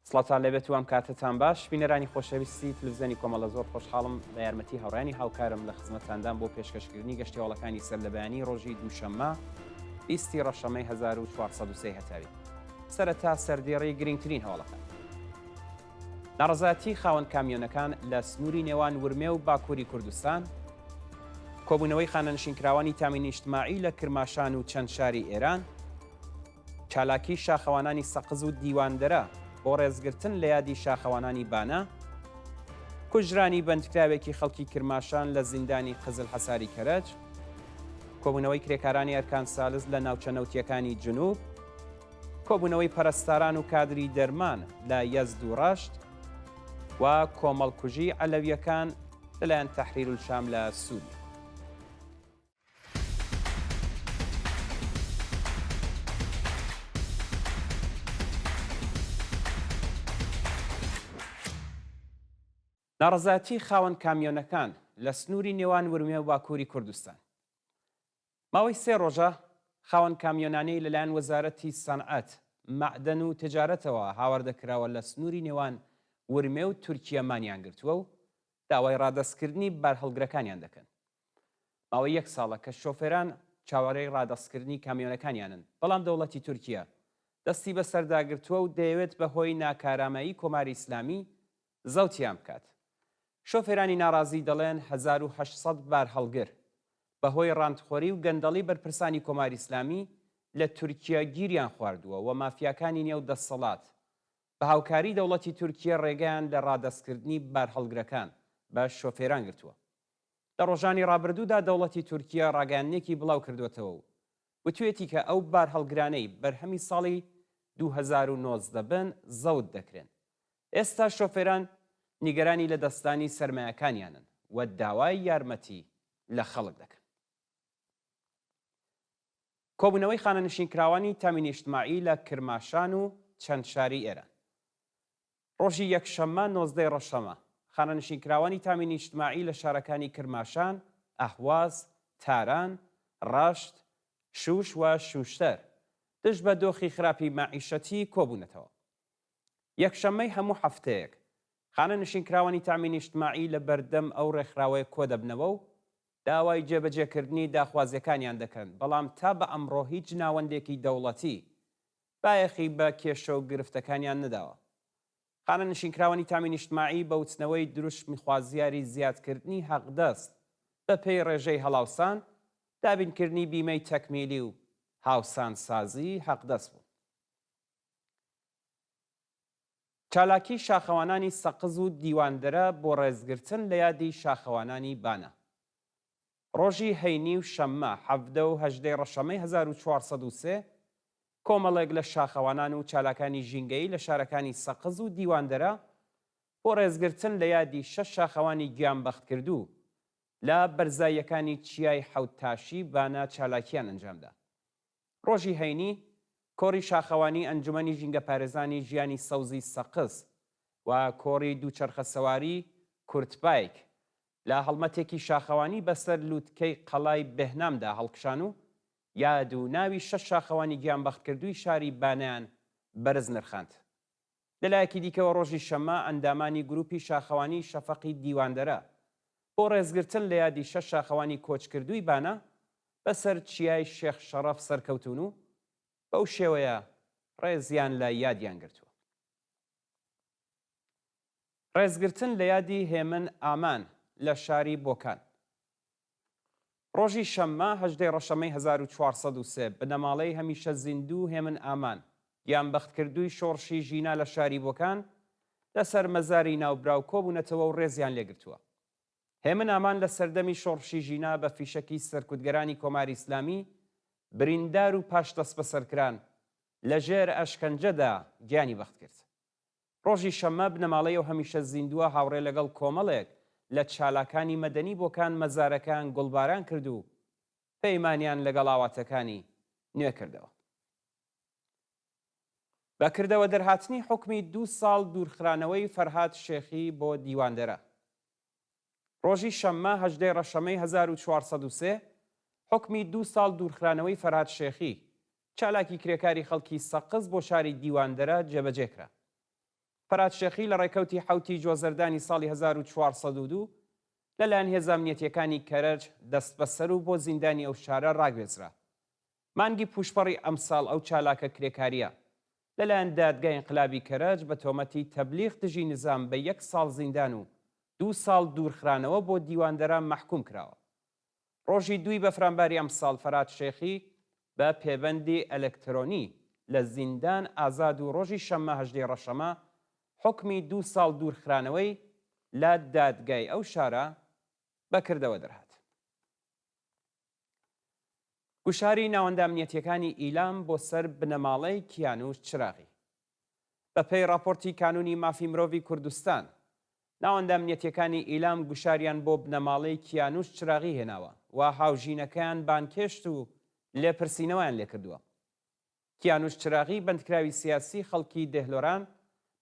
سڵاوتان لێبێت و ئەم کاتەتان باش بینەرانی خۆشەویستی تلویزیۆنی کۆمەڵە زۆر خۆشحاڵم بە یارمەتی هاوڕێیانی هاوکارم لە خزمەتتاندام بۆ پێشکەشکردنی گەشتیواڵەکانی سەر لە بەیانی ڕۆژی دووشەممە 20 ڕەشەمەی 1403 هەتاوی سەرەتا سەردێڕی گرنگترین هەواڵەکان ناڕەزایەتی خاوەن کامیۆنەکان لە سنووری نێوان ورمێ و باکووری کوردستان، کۆبوونەوەی خانەنشینکراوانی تامین ئیجتماعی لە کرماشان و چەند شاری ئێران، چالاکی شاخەوانانی سەقز و دیواندەرە بۆ ڕێزگرتن لە یادی شاخەوانانی بانە، کوژرانی بەندکراوێکی خەڵکی کرماشان لە زیندانی قزلحەساری کەرەج، کۆبوونەوەی کرێکارانی ئەرکان سالس لە ناوچە نەوتییەکانی جنوب، کۆبوونەوەی پەرستاران و کادری دەرمان لە یەزد و ڕەشت و کۆمەڵکوژی عەلەوییەکان لەلایەن تەحریرولشام لە سووریا. ناڕەزایەتی خاوەن کامیۆنەکان لە سنووری نێوان ورمێ و باکووری کوردستان. ماوەی سێ ڕۆژە خاوەن کامیۆنانەی لەلایەن وەزارەتی سەنعەت، مەعدەن و تجارەتەوە هاواردە کراوە لە سنووری نێوان ورمێ و تورکیە مانیان گرتووە و داوای ڕادەستکردنی بارهەڵگرەکانیان دەکەن. ماوەی یەک ساڵە کە شۆفێران چاوەڕێی ڕادەستکردنی کامیۆنەکانیانن، بەڵام دەوڵەتی تورکیە دەستی بەسەرداگرتووە و دەیەوێت بە هۆی ناکارامەیی کۆماری ئیسلامی زەوتیان بکات. شۆفێرانی ناڕازی دەڵێن 1800 بارهەڵگر بەهۆی ڕانتخۆری و گەندەڵی بەرپرسانی کۆماری ئیسلامی لە تورکیە گیریان خواردووە و مافیاکانی نێو دەسەڵات بە هاوکاری دەوڵەتی تورکیە ڕێگەیان لە ڕادەستکردنی بارهەڵگرەکان بە شۆفێران گرتووە. لە ڕۆژانی ڕابردوودا دەوڵەتی تورکیە ڕاگەیاندنێکی بڵاو کردووەتەوە و وتویەتی کە ئەو بارهەڵگرانەی بەرهەمی ساڵی 2019 بن زەوت دەکرێن. ئێستا شۆفێران نیگەرانی لەدەستدانی سەرمایەکانیانن و داوای یارمەتی لە خەڵک دەکەن. کۆبوونەوەی خانەنشینکراوانی تامین ئیجتماعی لە کرماشان و چەند شاری ئێران. ڕۆژی یەکشەممە 19 ی ڕەشەمە، خانەنشینکراوانی تامین ئیجتماعی لە شارەکانی کرماشان، ئەهواز، تاران، ڕەشت، شوش و شوشتەر دژ بە دۆخی خراپی مەعیشەتی کۆبوونەتەوە. یەکشەممەی هەموو هەفتەیەک، خانەنشینکراوانی تامین ئیجتماعی لە بەردەم ئەو ڕێکخراوەیە کۆدەبنەوە و داوای جێبەجێکردنی داخوازییەکانیان دەکەن، بەڵام تا بە ئەمڕۆ هیچ ناوەندێکی دەوڵەتی بایەخی بە کێشە و گرفتەکانیان نەداوە. خانەنشینکراوانی تامین ئیجتماعی بە وتنەوەی دروشمی خوازیاری زیادکردنی حەقدەست بەپێی ڕێژەی هەڵاوسان، دابینکردنی بیمەی تەکمیلی و هاوسانسازی حەقدەست بوون. چالاکی شاخەوانانی سەقز و دیواندەرە بۆ ڕێزگرتن لە یادی شاخەوانانی بانە. ڕۆژی هەینی و شەممە 17 و 18 ڕەشەمەی 1403 کۆمەڵێک لە شاخەوانان و چالاکانی ژینگەیی لە شارەکانی سەقز و دیواندەرە بۆ ڕێزگرتن لە یادی شەش شاخەوانی گیانبەختکردوو لە بەرزاییەکانی چیای حەوتتاشی بانە چالاکییان ئەنجامدا. ڕۆژی هەینی، کۆڕی شاخەوانی ئەنجومەنی ژینگەپارێزانی ژیانی سەوزی سەقز و کۆڕی دووچەرخەسواری کوردبایک لە هەڵمەتێکی شاخەوانی بەسەر لووتکەی قەڵای بێهنامدا هەڵکشان و یاد و ناوی شەش شاخەوانی گیانبەختکردووی شاری بانەیان بەرز نرخاند. لەلایەکی دیکەوە ڕۆژی شەممە ئەندامانی گروپی شاخەوانی شەفەقی دیواندەرە بۆ ڕێزگرتن لە یادی شەش شاخەوانی کۆچکردووی بانە بەسەر چیای شێخ شەڕەف سەرکەوتوون و بەو شێوەیە ڕێزیان لە یادیان گرتووە. ڕێزگرتن لە یادی هێمن ئامان لە شاری بۆکان. ڕۆژی شەممە هەژدەی ڕەشەمەی 1403 بنەماڵەی هەمیشە زیندوو هێمن ئامان، گیانبەختکردووی شۆڕشی ژینا لە شاری بۆکان، لەسەر مەزاری ناوبراو کۆبوونەتەوە و ڕێزیان لێگرتووە. هێمن ئامان لە سەردەمی شۆڕشی ژینا بە فیشەکی سەرکوتگەرانی کۆماری ئیسلامی بریندار و پاش دەستبەسەرکران لە ژێر ئەشکەنجەدا گیانی بەخت کرد. ڕۆژی شەممە بنەماڵەی ئەو هەمیشە زیندووە هاوڕێ لەگەڵ کۆمەڵێک لە چالاکانی مەدەنی بۆکان مەزارەکەیان گوڵباران کرد و پەیمانیان لەگەڵ ئاواتەکانی نوێ کردەوە. بە کردەوە دەرهاتنی حوکمی دوو ساڵ دوورخرانەوەی فەرهاد شێخی بۆ دیواندەرە. ڕۆژی شەممە هەژدەی ڕەشەمەی 1403 حوکمی دوو ساڵ دوورخرانەوەی فەرهاد شێخی، چالاکی کرێکاری خەڵکی سەقز بۆ شاری دیواندەرە جێبەجێ کرا. فەرهاد شێخی لە ڕێکەوتی حەوتی جۆزەردانی ساڵی 1402 لەلایەن هێزە ئەمنیەتییەکانی کەرەج دەستبەسەر و بۆ زیندانی ئەو شارە ڕاگوێزرا. مانگی پووشپەڕی ئەمساڵ ئەو چالاکە کرێکارییە لەلایەن دادگای ئینقلابی کەرەج بە تۆمەتی تەبلیغ دژی نیزام بە یەک ساڵ زیندان و دوو ساڵ دوورخرانەوە بۆ دیواندەرە مەحکووم کراوە. ڕۆژی دووی بەفرانباری ئەمساڵ فەرهاد شێخی بە پێبەندی ئەلکترۆنی لە زیندان ئازاد و ڕۆژی شەممە هەژدەی ڕەشەمە حوکمی دوو ساڵ دوورخرانەوەی لە دادگای ئەو شارە بە کردەوە دەرهات. گوشاری ناوەندە ئەمنیەتییەکانی ئیلام بۆ سەر بنەماڵەی کیانوش چراغی. بە پێی ڕاپۆرتی کانوونی مافی مرۆڤی کوردستان، ناوەندە ئەمنیەتییەکانی ئیلام گوشاریان بۆ بنەماڵەی کیانوش چراغی هێناوە و هاوژینەکەیان بانگهێشت و لێپرسینەوەیان لێکردووە. کیانوش چراغی بەندکراوی سیاسی خەڵکی دێهلۆران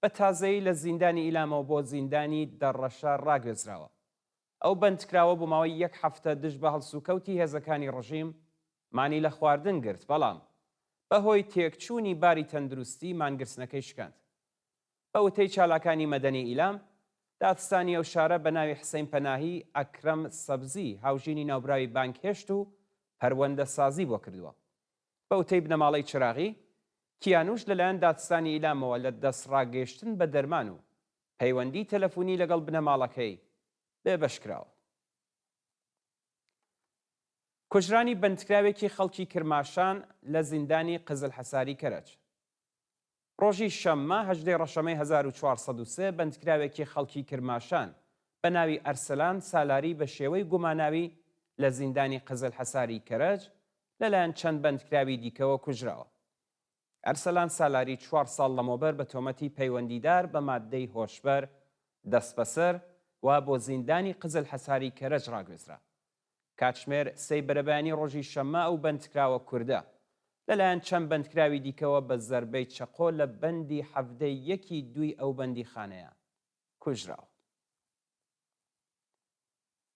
بە تازەیی لە زیندانی ئیلامەوە بۆ زیندانی دەڕەشە ڕاگوێزراوە. ئەو بەندکراوە بۆ ماوەی یەک هەفتە دژ بە هەڵسوکەوتی هێزەکانی ڕژیم مانی لە خواردن گرت، بەڵام بە هۆی تێکچوونی باری تەندروستی مانگرتنەکەی شکاند. بە وتەی چالاکانی مەدەنی ئیلام، دادستانی ئەو شارە بە ناوی حسەین پەناهی، ئەکرەم سەبزی هاوژینی ناوبراوی بانگهێشت و پەروەندەسازی بۆ کردووە. بە وتەی بنەماڵەی چراغی، کیانوش لەلایەن دادستانی ئیلامەوە لە دەستڕاگەیشتن بە دەرمان و پەیوەندی تەلەفونی لەگەڵ بنەماڵەکەی بێبەش کراوە. کوژرانی بەندکراوێکی خەڵکی کرماشان لە زیندانی قزلحەساری کەرەج. ڕۆژی شەممە هەژدەی ڕەشەمەی 1403 بەندکراوێکی خەڵکی کرماشان بە ناوی ئەرسەلان سالاری بە شێوەی گوماناوی لە زیندانی قزلحەساری کەرەج لەلایەن چەند بەندکراوی دیکەوە کوژراوە. ئەرسەلان سالاری چوار ساڵ لەمەوبەر بە تۆمەتی پەیوەندیدار بە ماددەی هۆشبەر دەستبەسەر و بۆ زیندانی قزلحەساری کەرەج ڕاگوێزرا. کاتژمێر سێی بەرەبەیانی ڕۆژی شەممە ئەو بەندکراوە کوردە لەلایەن چەند بەندکراوی دیکەوە بە زەربەی چەقۆ لە بەندی حەڤدەی یەکی دووی ئەو بەندیخانەیە کوژراوە.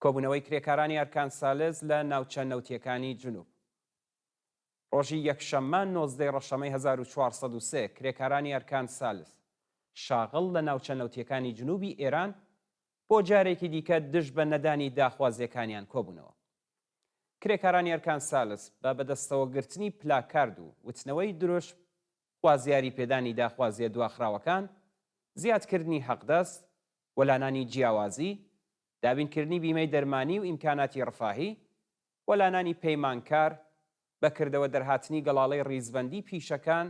کۆبوونەوەی کرێکارانی ئەرکان سالز لە ناوچە نەوتییەکانی جنوب. ڕۆژی یەکشەممە نۆزدەی ڕەشەمەی 1403 کرێکارانی ئەرکان سالس شاغڵ لە ناوچە نەوتییەکانی جنوبی ئێران بۆ جارێکی دیکە دژ بە نەدانی داخوازییەکانیان کۆبوونەوە. کرێکارانی ئەرکان سالس بە بەدەستەوەگرتنی پلاکارد و وتنەوەی دروشم خوازیاری پێدانی داخوازییە دواخراوەکان، زیادکردنی حەقدەست، وەلانانی جیاوازی، دابینکردنی بیمەی دەرمانی و ئیمکاناتی ڕفاهی، وەلانانی پەیمانکار، بەکردەوە دەرهاتنی گەڵاڵەی ڕیزبەندی پیشەکان،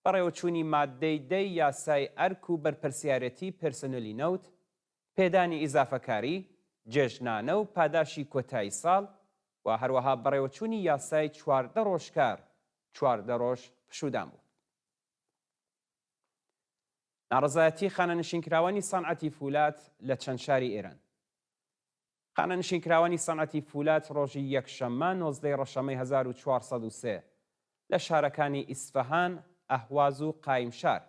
بەڕێوەچوونی ماددەی دەی یاسای ئەرک و بەرپرسیارێتی پێرسۆنێلی نەوت، پێدانی ئیزافەکاری، جێژنانە و پاداشی کۆتایی ساڵ و هەروەها بەڕێوەچوونی یاسای 14 ڕۆژ کار، 14 ڕۆژ پشوودان بوو. ناڕەزایەتی خانەنشینکراوانی سەنعەتی فولاد لە چەند شاری ئێران. خانەنشینکراوانی سەنعەتی فولاد ڕۆژی یەکشەممە نۆزدەی ڕەشەمەی 1403 لە شارەکانی ئیسفەهان، ئەهواز و قایمشار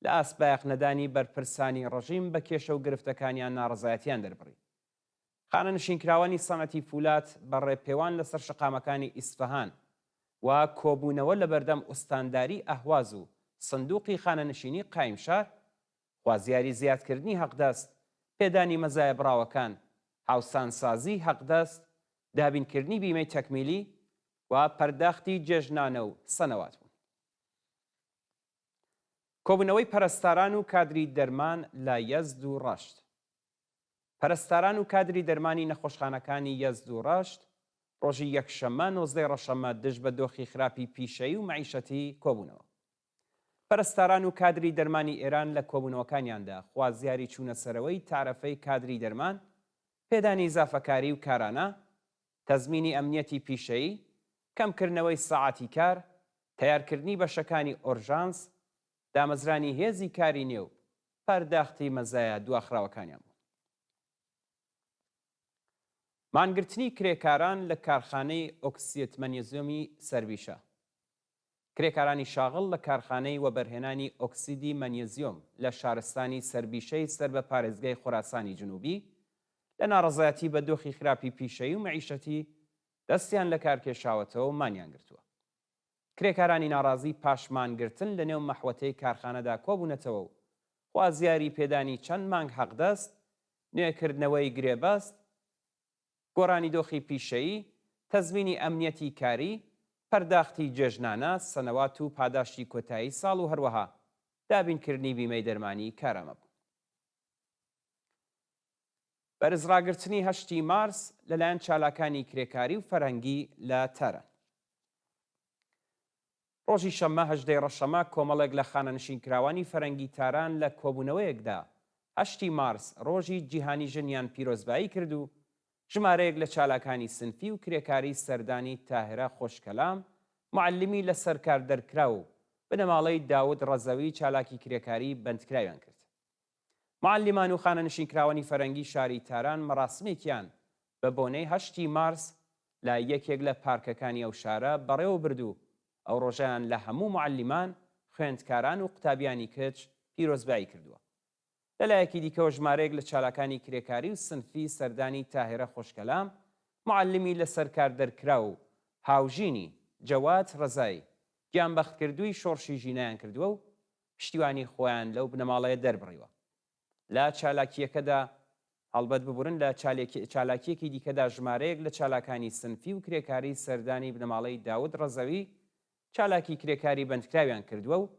لە ئاست بایەخ نەدانی بەرپرسانی ڕژیم بە کێشە و گرفتەکانیان ناڕەزایەتیان دەربڕی. خانەنشینکراوانی سەنعەتی فولاد بە ڕێپێوان لەسەر شەقامەکانی ئیسفەهان و کۆبوونەوە لەبەردەم ئوستانداری ئەهواز و سندوقی خانەنشینی قایمشار خوازیاری زیادکردنی حەقدەست، پێدانی مەزایە بڕاوەکان، هاوسانسازیی حەقدەست، دابینکردنی بیمەی تەکمیلی و پەرداختی جێژنانە و سەنەوات بوون. کۆبوونەوەی پەرستاران و کادری دەرمان لە یەزد و ڕەشت. پەرستاران و کادری دەرمانی نەخۆشخانەکانی یەزد و ڕەشت ڕۆژی یەکشەممە نۆزدەی ڕەشەممە دژ بە دۆخی خراپی پیشەیی و مەعیشەتی کۆبوونەوە. پەرستاران و کادری دەرمانی ئێران لە کۆبوونەوەکانیاندا خوازیاری چوونەسەرەوەی تارەفەی کادری دەرمان، پێدانی ئیزافەکاری و کارانە، تەزمینی ئەمنیەتی پیشەیی، کەمکردنەوەی سەعاتی کار، تەیارکردنی بەشەکانی ئۆرژانس، دامەزرانی هێزی کاری نێو پەرداختی مەزایا دواخراوەکانیان بوون. مانگرتنی کرێکاران لە کارخانەی ئۆکسید مەنیزیۆمی سەربیشە. کرێکارانی شاغڵ لە کارخانەی وەبەرهێنانی ئۆکسیدی مەنیزیۆم لە شارستانی سەربیشەی سەر بە پارێزگای خۆراسانی جنوبی لە ناڕەزایەتی بە دۆخی خراپی پیشەیی و مەعیشەتی دەستیان لە کار کێشاوەتەوە و مانیان گرتووە. کرێکارانی ناڕازی پاش مانگرتن لە نێو مەحوەتەی کارخانەدا کۆبوونەتەوە و. خوازیاری پێدانی چەند مانگ حەقدەست، نوێکردنەوەی گرێبەست، گۆڕانی دۆخی پیشەیی، تەزمینی ئەمنیەتی کاری، پەرداختی جێژنانە، سەنەوات و پاداشتی کۆتایی ساڵ و هەروەها دابینکردنی بیمەی دەرمانی کارامە بوون. بەرزڕاگرتنی هەشتی مارس لەلایەن چالاکانی کرێکاری و فەرهەنگی لە تاران. ڕۆژی شەممە هەژدەی ڕەشەمە کۆمەڵێک لە خانەنشینکراوانی فەرەنگی تاران لە کۆبوونەوەیەکدا هەشتی مارس ڕۆژی جیهانی ژنیان پیرۆزبایی کرد و ژمارەیەک لە چالاکانی سنفی و کرێکاری سەردانی تاهرە خۆشکەلام موعەلیمی لە سەرکار دەرکراو و بنەماڵەی داود ڕەزەوی چالاکی کرێکاری بەندکراویان کرد. موعەلیمان و خانەنشینکراوانی فەرەنگی شاری تاران مەراسمێکیان بە بۆنەی هەشتی مارس لە یەکێک لە پارکەکانی ئەو شارە بەڕێوە برد و ئەو ڕۆژەیان لە هەموو موعەلیمان، خوێندکاران و قوتابیانی کچ پیرۆزبایی کردووە. لە لایەکی دیکەوە ژمارەیەک لە چالاکانی کرێکاری و سنفی سەردانی تاهێرە خۆشکەلام، موعەلیمی لەسەرکار دەرکراو و هاوژینی، جەواد ڕەزایی، گیانبەختکردووی شۆڕشی ژینایان کردووە و پشتیوانی خۆیان لەو بنەماڵەیە دەربڕیوە. لە چالاکییەکەدا هەڵبەت ببورن لە چالاکییەکی دیکەدا ژمارەیەک لە چالاکانی سنفی و کرێکاری سەردانی بنەماڵەی داود ڕەزەوی چالاکی کرێکاری بەندکراویان کردووە و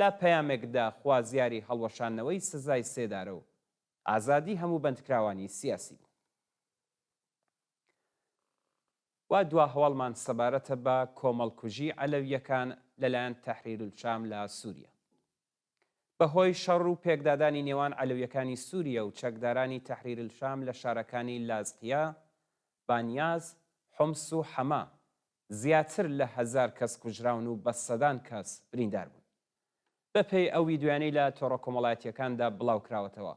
لە پەیامێکدا خوازیاری هەڵوەشاندنەوەی سزای سێدارە و ئازادی هەموو بەندکراوانی سیاسی بوون. و دوا هەواڵمان سەبارەتە بە کۆمەڵکوژی عەلەوییەکان لەلایەن تەحریرولشام لە سوریە. بەهۆی شەڕ و پێکدادانی نێوان عەلەوییەکانی سوریە و چەکدارانی تەحریرولشام لە شارەکانی لازقیە، بانیاس، حومس و حەما، زیاتر لە هەزار کەس کوژراون و بە سەدان کەس بریندار بوون. بەپێی ئەو ویدیۆیانەی لە تۆڕە کۆمەڵایەتییەکاندا بڵاوکراوەتەوە،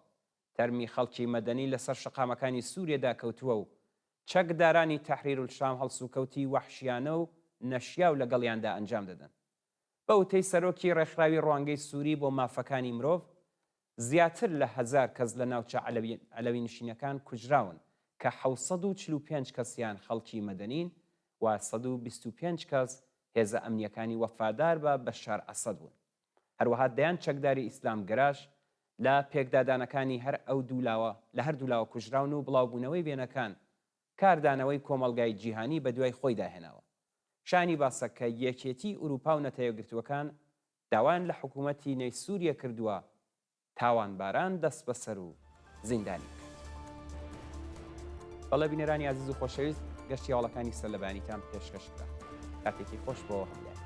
تەرمی خەڵکی مەدەنی لەسەر شەقامەکانی سوریەدا کەوتووە و چەکدارانی تەحریرولشام هەڵسوکەوتی وەحشیانە و نەشیاو لەگەڵیاندا ئەنجام دەدەن. بە وتەی سەرۆکی ڕێکخراوی ڕوانگەی سوری بۆ مافەکانی مرۆڤ، زیاتر لە هەزار کەس لە ناوچە عەلەوینشینەکان کوژراون کە 745 کەسیان خەڵکی مەدەنین و 125 کەس هێزە ئەمنییەکانی وەفادار بە بەشار ئەسەد بوون. هەروەها دەیان چەکداری ئیسلامگەراش لە پێکدادانەکانی هەر ئەو دوو لاوە لە هەردوو لاوە کوژراون و بڵاوبوونەوەی وێنەکان کاردانەوەی کۆمەڵگای جیهانی بەدوای خۆیدا هێناوە. شایانی باسە کە یەکێتیی ئورووپا و نەتەوەیەکگرتووەکان داوایان لە حکوومەتی نوێی سووریە کردووە تاوانباران دەستبەسەر و زیندانی بکات. بەڵێ بینەرانی ئازیز و خۆشەویست گەشتی هەواڵەکانی سەرلەبەیانیتان پێشکەش کرا. کاتێکی خۆش بۆ هەموو لایەک.